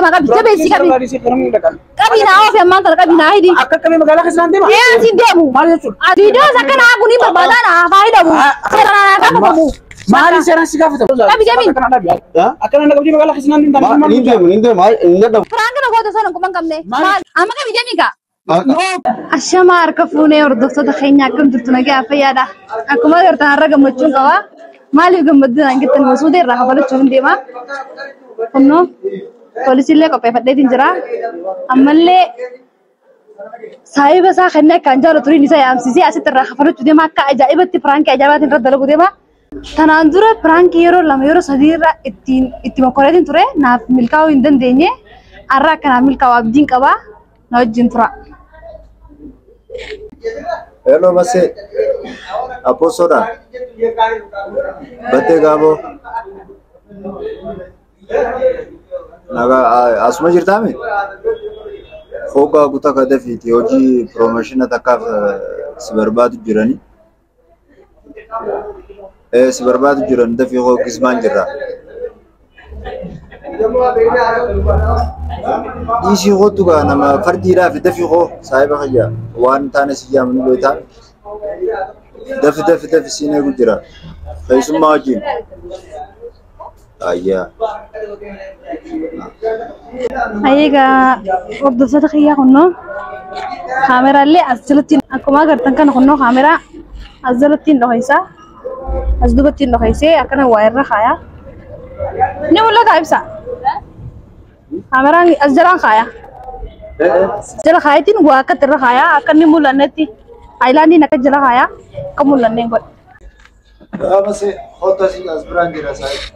deema qabi. Jabeessi qabi. Qabi naa oofi ammaan tana qabi naa hidhi. Akka akkamii magaalaa keessa naan deema? Ee asiin deemu. Maal jechuudha? Viidiyoos akka naa kun hin barbaadan haa hidhamu. Seeraan haa gaafatamu. Maali seeraan si gaafatamu? Qabi jabiin. Akkana na qabdii magaalaa keessa naan deemta. Ni deemu ni deemu hin dadhabu. Piraanki na goota osoo hin quban qabne. Maal? Amma qabi jabiin kaa. Ashama harka fuunee hordoftoota keenya akkam jirtu nagaa fayyaadha. Akkuma agartan har'a gammachuun qaba. Maaliif gammadduu naan jettan masuuda irraa kafalachuuf hin deema. Kunnoo poolisiillee qopheeffadheetiin jira. Ammallee saayiba isaa kennee akkaan jaallaturiin isa yaamsisee asitti irraa kafalachuu deema. Akka ajaa'ibatti piraankii ajaa'ibaatiin irra dalagu deema. Tanaan dura piraankii yeroo lama yeroo sadii irra ittiin itti mokkoreetiin ture naaf milkaa'uu hin dandeenye. Har'a akka naaf milkaa'u abdiin qaba. Na wajjin tura. Hello Basse. Aposodha. Battee Gaaboo. Nagaa asuma jirtaami? Fooqaa kutaa kadafiiti hojii piroomoshina takkaaf si barbaadu jirani. Si barbaadu jiran dafii hoo gismaan jirra. Dhiisii kootu gaa nama fardiidhaaf dafii hoo saahiba kiyya waan taane si yaamnu beektaa. Dafi dafi dafi siin eegu jira. Keessummaa wajjin. Ayyaa. Egaa hordoftoota kiyyaa kunnoo kaameraallee as jalatti akkuma agartan kana kunnoo kaameraa as jalatti hin dhoheysa. As duubatti hin dhoheysee akkana waa irra kaaya. Ni mul'ata ibsa. Kaameraan as jalaan kaaya. Jala kaayatiin waa akkatti irra kaaya akka inni mul'annetti aayilaandiin akka jala kaaya akka mul'anneen godhe. Basse kootu asii as biraan jira saahiba.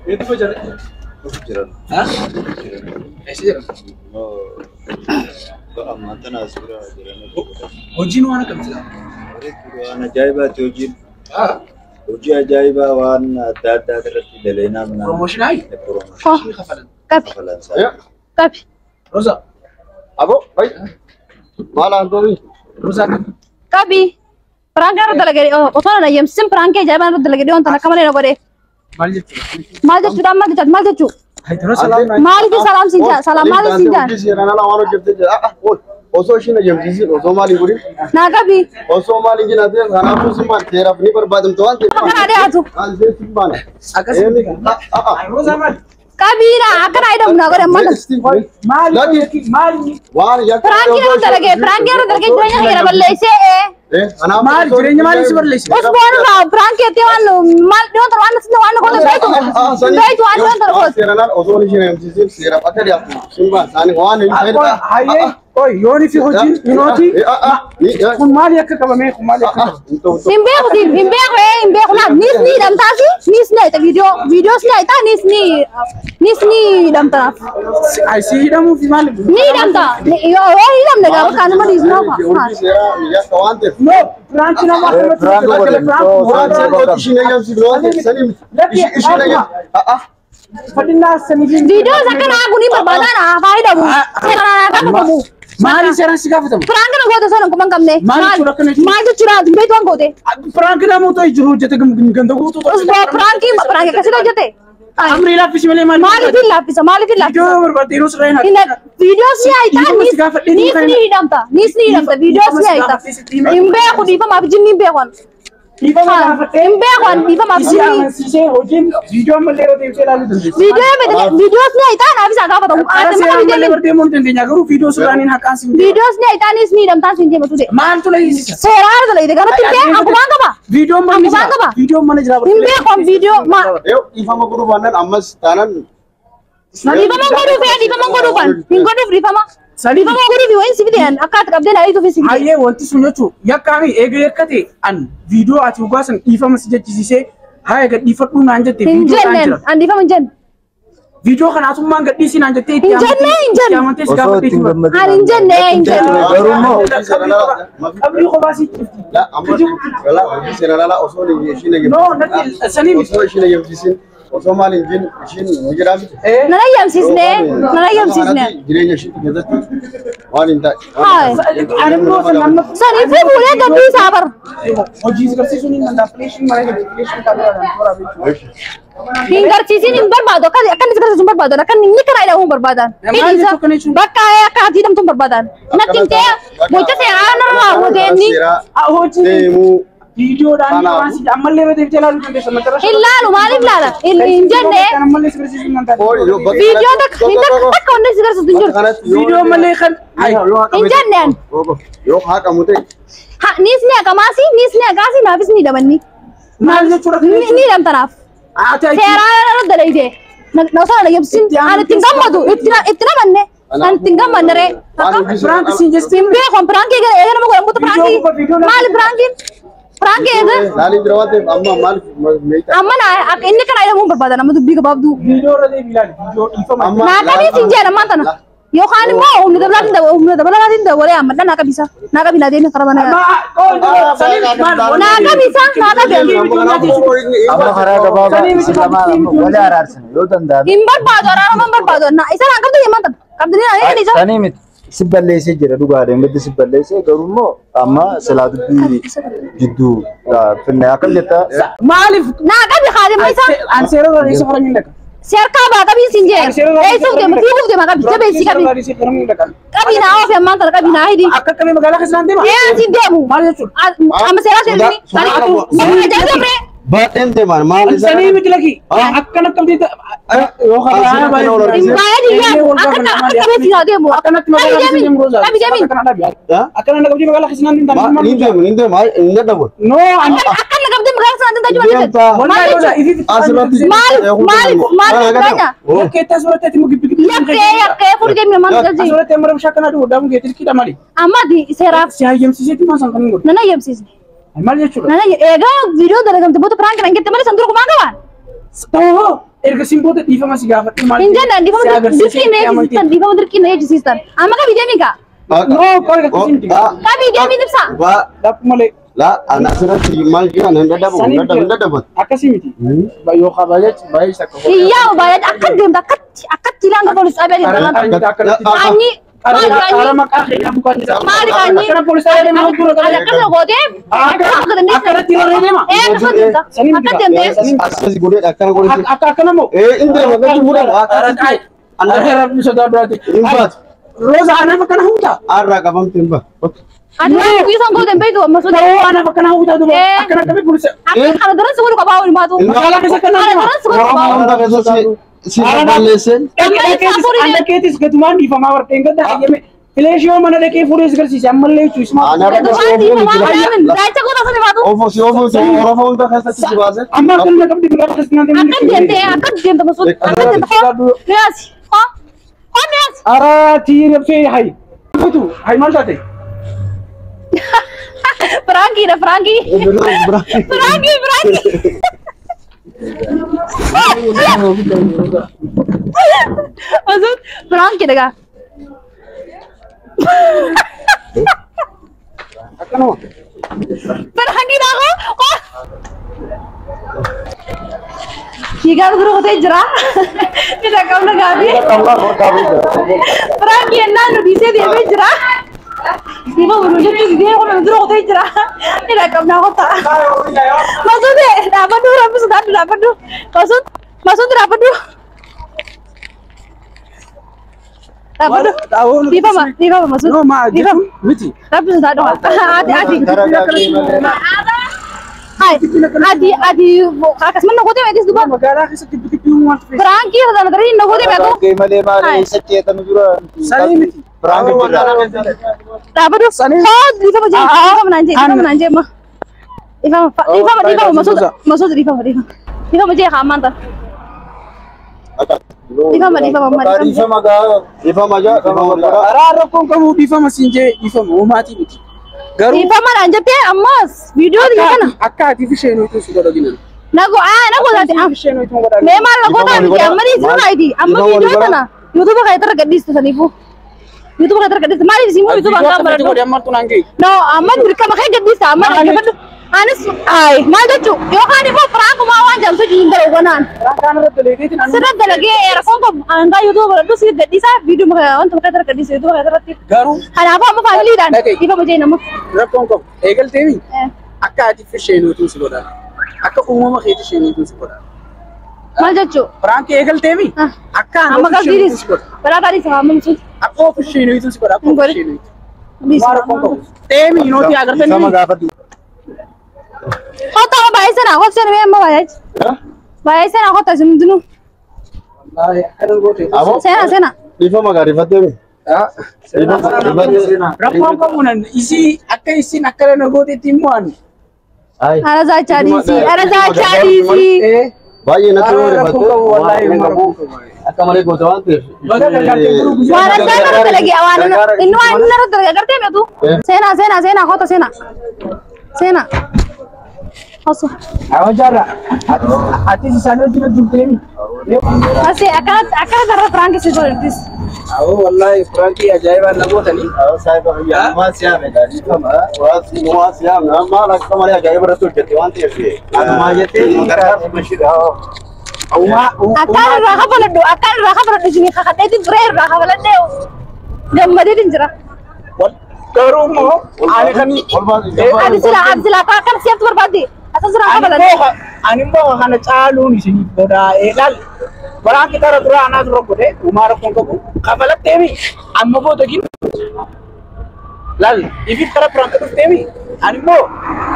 Eetu jira. Jiran. Eessa jira? Ammaan tana as bira jiran. Hojiin waan akkamitti? Waan ajaa'ibaati hojiin. Hojii ajaa'ibaa waan adda addaa irratti daleenaa mana. Piroomooshinaa? Koo Kafalan. qabi qabi. Roza. Abo, bay. Maal aantooni? Roza. Qabi. Piraankaa irra dalagee osoo na eeyyamsisin piraankii ajaa'ibaa irra dalagee dhiyoon tana akka malee na godhe. Maal jechuudha? Maal jechuudha amma jechaati maal jechuu? Hayidura salaam. Maaliif salaam siin jaa salaam maaliif siin jaa? Hojii seeraan alaa waan hojjettee jira. Osoo ishiin eeyyamsiisin osoo maaliin godhin Naa qabi. osoo maaliin jiraate kanaafuu si maal seeraaf ni barbaadamta waan ta'eef. Akka naa dhiyaatu. Maal ishee si maal? Akkasii. Roza maal? Qabiidha akka naa hidhamu naa godhe ammaan tana. Maali? Maali? Waan yakka Piraankii irra dalagee piraankii irra dalagee jireenya kiyya na balleessee. Maal jireenya maalii si balleesse? Usboon irraa piraankii jettee waan maal dhiyoon tana waan nasitti waan goote beektu. Beektu waan dhiyoon tana goote. Seeraan alaa osoo ishiin eeyyamsiisin seeraaf akka dhiyaatu si maal isaanii waan hin Hayyee. Oy yooni fi hojiin minooti. Kun maali akka qabame? Kun maali akka qabame? Hin beeku siin hin beeku hin beeku naa nis ni hidhamtaasi nis ni hidha viidiyoo viidiyoos ni hidha nis ni nis ni hidhamtaaf. Ay si hidhamuu fi maali? Ni hidhamta yoo hidhamne gaafa kaanuma dhiisnoo fa'a. Hojii seeraa yakka waan ta'eef. No, piraankii nama akkamatti Piraanki godhe. Waan Ishiin eeyyamsiisu waan ta'eef sanii ishiin eeyyamsiisu. Fadhinnaa sanii fi Viidiyoos akka naa kun hin barbaadan haa hidhamu. Seeraan haa gaafatamu. Maali seeraan si gaafatamu? Piraanki na goote osoo hin quban qabne. Maal jechuudha akkana jechuudha? Maal jechuudha hin beektu waan goote. Piraanki nama otoo jiru hojjete ganda guutuu. Usboo piraankii piraankii akkasitti hojjete. Amrii laaffisi malee maali? Maaliif hin laaffisa maaliif hin laaffisa? Viidiyoo barbaadde yeroo sirraa hin Hin viidiyoos ni hidha Dhiifama nis si gaafadhee nis ni hidhamta nis ni hidhamta viidiyoos ni hidha. Hin beeku dhiifamaaf jinni hin beeku. Dhiifama gaafadhee. Hin beeku ani dhiifamaaf Isi jinni. amansiisee hojiin viidiyoo ammallee yeroo deebisee ilaaluu dandeessa. Viidiyoo viidiyoos ni hidha naaf isaa gaafatamu. Karaa Ati seeraan mana malee viidiyoo bardeemuu hin dandeenya garuu viidiyoo suuraan haqaan siin. viidiyoos ni hidha nis ni hidhamtaa siin deematu ta'e. Maaltu la hiisisa? Seeraan ala ta'e kanatti hin akkumaan qaba. Viidiyoon mana Akkumaan jira. qaba. Viidiyoon mana jira. Hin beeku ani viidiyoo ma Dhiifama godhuu baannaan ammas taanaan dhiifama godhuuf yaa dhiifama godhuuf an hin godhuuf dhiifama. Saliif Dhiifama godhuuf wayin si fide akka ati qabdee na hiituuf si fide. hayyee wanti sun jechuun yakkaami eega yakka ta'e an viidiyoo ati dhugaa san dhiifama si jechisiisee haa eega dhiifadhuu naan jette Hin viidiyoo dhaan jenneen jira. an dhiifama hin jenne. Viidiyoo kana atummaan gadhiisii naan jettee itti Hin jenne, hin jenne. itti amantee si Osoo gaafadhee ittiin jiru. gammadin. Ani hin jenne hin jenne. Garuu immoo Qabrii kophaa si cifti. hojii seeraan alaa osoo ishiin No, natti sanii miti. osoo ishiin eeyyamsiisin Osoo maal hin jin ishiin ni jedhamti. Nan ayyamsiisne nan ayyamsiisne. Jireenya ishiitti keessatti waan hin taane. Haay. Ani immoo san amma Saniifuu fuudhee gadduu isaa bar. Hojii agarsiisuun hin danda'a. Fileeshin malee fileeshin kaameeraadhaan toora beeku. Hin garsiisiin hin barbaadu akka inni si garsiisu hin barbaadu akka inni karaa hidhamu hin barbaadan. Maal jechuu kana jechuun? Bakka akka ati hidhamtu hin barbaadan. Natti himtee gocha seeraa nama raawwate inni Hojii Deemuu viidiyoodhaan waan si ammallee irra deebitee ilaaluu dandeessa. Matarra hin laalu maaliif laala hin jenne ammallee si garsiisuu hin danda'u. viidiyoo takka hin takka takka wanni si garsiisu hin jiru. Viidiyoo malee kan Hin jenne ani. Yoo haqamu ta'e Niis ni haqamaasi niis ni haqaasi naafis ni hidhamanni. Maal jechuudha? Ni hidhamtanaaf. Ati Seeraa irra dalayte. Na osoo na yabsin ani ittiin gammadu itti namanne ani ittiin gammanne ree. Piraank siin jechuun Hin beeku piraankii eega eega nama godhamutu piraankii maali piraankiin piraankii eega Laaliin jira waan ta'eef amma maal meeshaa amma na akka inni kana jedhamuun barbaada nama dubbii gabaabduu. Viidiyoo irra deebi ilaali. Viidiyoo dhiifama. Naa qabii siin jedhan ammaan tana yookaan immoo humna dabalaatiin dabalee ammadha naa qabisa naa qabi naa deemi karaa mana naa qabisa naa qabi. Amma karaa gabaabaa isin lamaan amma wali araarsina yoo danda'ame. Hin barbaadu araarama hin barbaadu na isa naan qabdu ammaan tana qabdanii naa eegani isa. Sanii miti si balleessee jira dhugaadhaan gaddi si balleessee garuu immoo amma silaa dubbii jidduu finne akkam jettaa. Maaliif Naa qabi haadhimma isa. An seera irra isa fara hin dhaqa. Si harkaa baa qabii siin jee eessuuf deema fiiguuf deema qabi jabeessi qabi qabi naa oofi ammaan tana qabi naa hidhi. Akka qabee magaalaa keessa naan deema. Ee siin deemu. Maal jechuudha? Amma seeraa seerni. Amma ajaa'iba bre. Baadheen deemaan maal isa Sanii miti laki. Akkana qabdee yoo karaa baay'ee. Hin baay'ee diyyaan akka qabee siin haa deemu. Akkanatti magaalaa keessa deemu roozaa. Qabi deemi. Akkana qabdee magaalaa keessa naan deemu. Ni deemu ni deemu hin dadhabu. No ani. Akkana qabdee magaalaa keessa naan deemu Deemtaa. Wallahi roozaa ifi Asirratti. Maal maal maal dhanya? Yakkee asirratti ati gibbi gibbi. Yakkee yakkee fuudhi deemi namaan galchi. Asirratti amma rabshaa kana dhugu daamu geetil kidha mali. Amma seeraaf Si hayyamsiiseeti maan san kan hin godhu. nan hayyamsiisne. Maal jechuudha? Nan eegaa viidiyoo dalagamte booda piraank nan jette malee san dura kumaan qabaan. Ta'oo erga siin booda dhiifama si gaafadhu maal? Hin jennaan dhiifama dirqii na eegsistan dhiifama dirqii na eegsistan. Amma qabii deemi kaa. No qola akkasii miti. Qabii deemi ibsa. Waa Dhaphu malee. laa ana asirratti maal jedhan hin dadhabu hin dadhabu hin dadhabu. Akkasii miti. Yoo kabaja baay'ee takka. Hiyyaa baay'ee akka deemta akkatti akkatti ilaan poolis xaabiyaa deemta. Anyi maali kaanyi? Akkana poolis xaabiyaa deema dura Ani akkasuma gootee Akkanatti irra deema. Ee akkasuma deemta. Akka deemtee. Akkas godhee akkana godhee. Akka akkana moo? Ee hin deema gadi fuudhan. Akka rabbi sodaa duraati. Hin baatu. Rooza anaaf akkana huuta. Arraa qabamte hin baatu. Ati waan goote hin beektu amma sodaa. Ta'oo anaaf akkana huuta duba. Akkana qabee poolis. Akka kana daran si godhu qabaa waliin baatu. Magaalaa keessa akkana Kana deema. daran si godhu qabaa. Hunda keessa si balleesseen. Dhaqeetis gatumaan dhiifamaa warqeen gadda hayyame. Fileeshii mana dhaqee fuudhee si garsiise ammallee jechuun isuma. Ana Gatumaan dhiifamaa waliin daa'icha goota sana baatu. Ofu si ofu si orofa hunda keessatti si baase. Amma akkana qabdi magaalaa keessa naan deemu. Akka deemtee akka deemta masuud akka deemta hoo miyaasi hoo hoo miyaasi. Araatii rabsee hayi. Kutu hayi maal taate? Piraankiidha piraankii. Piraankii piraankii. Masuud piraankiidha gaa. Akkanuma. Piraankiidha hoo hoo. Fiigaa dura kutee jira. Ni dhaqqabna gaabii. Piraanki ennaan nu dhiisee deemee jira. Dhiifa buluu jechuun didee kun dura kutee jira. Ni dhaqqabnaa kottaa. Masuud dhaabbadhu rabbi sodaadhu dhaabbadhu. Masuud Masuud dhaabbadhu. Dhaabbadhu. Dhiifama dhiifama Masuud. No maa Dhiifama. miti. Rabbi sodaadhu. Ati ati. Hai ati ati akkasuma na gootee meetis duuba. Magaalaa keessatti gibbi waan ta'eef. Piraanki sana daree na gootee meetu. Piraanki malee maal eessatti eetan dura. Sanii miti. Piraanki jira. Dhaabbadhu. Hoo dhiifama jee dhiifama naan jee dhiifama naan jee ma. Dhiifama dhiifama dhiifama Masuud Masuud dhiifama dhiifama. Dhiifama jee haa tana. Dhiifama dhiifama amma dhiifama. Dhiifama gaa. Dhiifama jaa dhiifama godhaa. Karaa rakkoon qabu dhiifama siin jee dhiifama hoomaatii miti. Garuu Dhiifama naan jettee ammas viidiyoo biyya kana. akka ati fi isheen hoituu si godhaginan. Nago aa nago zaati Akka isheen hoituu godhaginan. Mee maal nago taati miti amma dhiisii naayiti amma viidiyoo tana yuutuuba kana irra gadhiistu saniifuu. Yuutuuba kana irra gadhiistu maaliif isin immoo yuutuuba kan baradhu. No amma dirqama kee gadhiista amma dhaggeeffadhu. Anis ay maal jechuu yookaan immoo firaankumaa waan jedhamtu hin galu. danda'u kanaan. Piraankaan irratti dalageetiin anu. Sirra dalagee rakkoon qabu hangaa YouTube godhadhu si gadhiisaa viidiyoo wanta maqaa irra gadhiisa YouTube irratti. Garuu Kanaafuu amma faamiliidhaan Dhaga'i. dhiifama jee nama. Rakkoon qabu. Eegalteemi akka ati isheenuutiin si godha. Akka uumama keetti isheenuutiin si godha. Maal jechuu? Piraankii eegalteemi akka ani Amma of isheenuutiin qabdiinis si godha. balaa taadhiisa haamamsuuti. Akka of isheenuutiin si godha. Akka of Godhe. isheenuutiin. Waan rakkoon qabu. Teemi nootii Dhiifama agartanii. gaafadhu. Kottu amma baay'ee sana kottu sana mee amma baay'ee. Baay'ee sana kottu isin hundinuu. Wallaahi akkana goote. Aboo. Seena seena. Dhiifama gaarifatteemi. Dhiifama rifattee. Rakkoon qabu nan isii akka isiin akkana na gootetti immoo ani. Ayi. Ara zaachaa dhiisii. Ara zaachaa dhiisii. Baay'ee natti Ara yoo rakkoon rifatte qabu wallaahi waan rakkoon qabu qabu. akka malee goota waan ta'eef. Baga gargaartee guruu guyyaa. Waan addaa irra dalagee waan inni waan inni irra dalagee agartee meetu. Seena seena seena kottu seena. Seena. Osoo. Awwa jaarra. Atis isaan wajjin hojjeteemi. Asii akkana akkana darra piraanki si godhantis. Awwa wallaahi piraankii ajaa'ibaan na gootanii. Awwa saahiba kiyya maal si yaame gaa dhiifama. Waan si yaamne maal akka malee ajaa'iba irratti hojjette waan ta'eef. Atumaa jettee gargaarsa bashidha. Uumaa Akkaan irraa kafaladhu akkaan irraa kafaladhu isinii kakadheetiin ture irraa kafaladhee gammadeetiin jira. Garuu immoo ani kan Ati sila ati sila akka akkana si'aatti barbaadde asa sirraa kafaladhe. Ani immoo kana caaluun isiniif godhaa laal. Piraankii tara dura anaa dura godhe uumaa rakkoon qabu kafalatteemi amma booda gin laal ifi kara piraankii dhufteemi ani immoo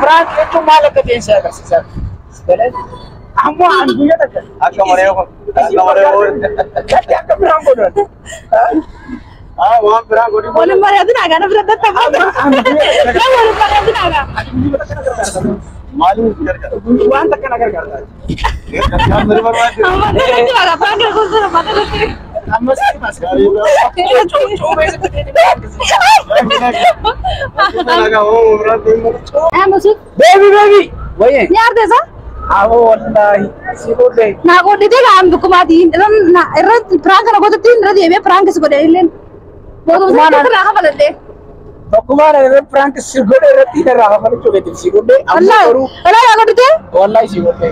piraankii jechuun maal akka ta'e si agarsiisa. Ammoo ani guyyaa takka Akka malee akka malee Lakki akka biraan godhan. Waan biraa godhi. Waliin mari'atin hagaa na bira dadhabaa. Na waliin mari'atin hagaa. Maaliif gargaara? Waan takka na gargaarta. Gargaarsa barbaadde. Amma irratti hagaa piraanki gosa mata irratti. Ammas mas. Baby baby. Waye. Ni arteesa? Awwa wallahi si godhe. Naa godhitee gaa bikkumaati irra piraanki na gootutti irra deemee piraanki si godhe illeen. Boodumsa irraa kafaladhe. Bakkumaan irra prank si godhe irratti irraa kafalachuu keetiif si godhe. Amma Wallaahi garuu wallaahi naa godhitee? wallahi si godhe.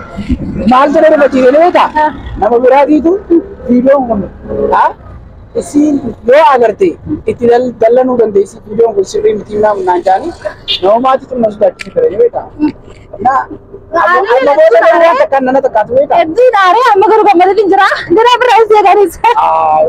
Maal jedhee nama jireenya beektaa? Nama biraatiitu viidiyoon kun isiin yoo agarte itti dallanuu dandeessi viidiyoon kun sirrii miti naam naan jaani nama maatiitu na sodaachisee ture ni beektaa? Na amma booda garuu waan takkaan nana takkaatu beektaa? Hedduun aaree amma garuu gammadeetiin jira. Gara biraa isii eeganis. Aa